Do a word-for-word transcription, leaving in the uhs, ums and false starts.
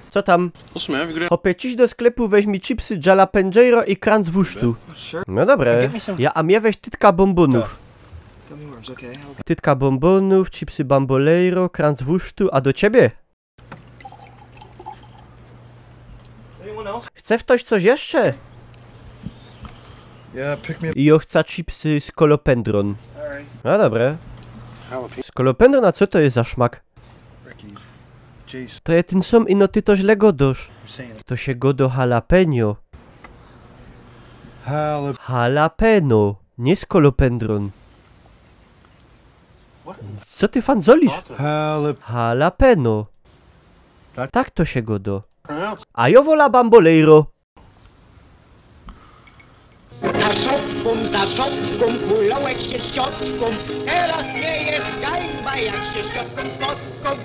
Co tam? Chopie, ciś do sklepu, weź mi chipsy, jalapeñeiro i kranc wusztu. No dobre. Ja, a mie weź tytka bombōnōw. Tytka bombōnōw, chipsy bamboleiro, kranc wusztu, a do ciebie? Chce ftoś coś jeszcze? Yeah, pick me up. I jŏ chcã chipsy z kolopendron. No dobre. Z kolopendron, a co to je za szmak? To je tyn sōm, ino ty to źle gŏdŏsz. To sie gŏdŏ jalapeno. Jalapeno, niy z kolopendron. Co ty fanzolisz? Jalapeno. Tak to sie gŏdŏ. A jŏ wolã bamboleiro. Za szopką, za szopką, kulołek się szczotką. Teraz nie jest gańba, jak się szczotką spotkam.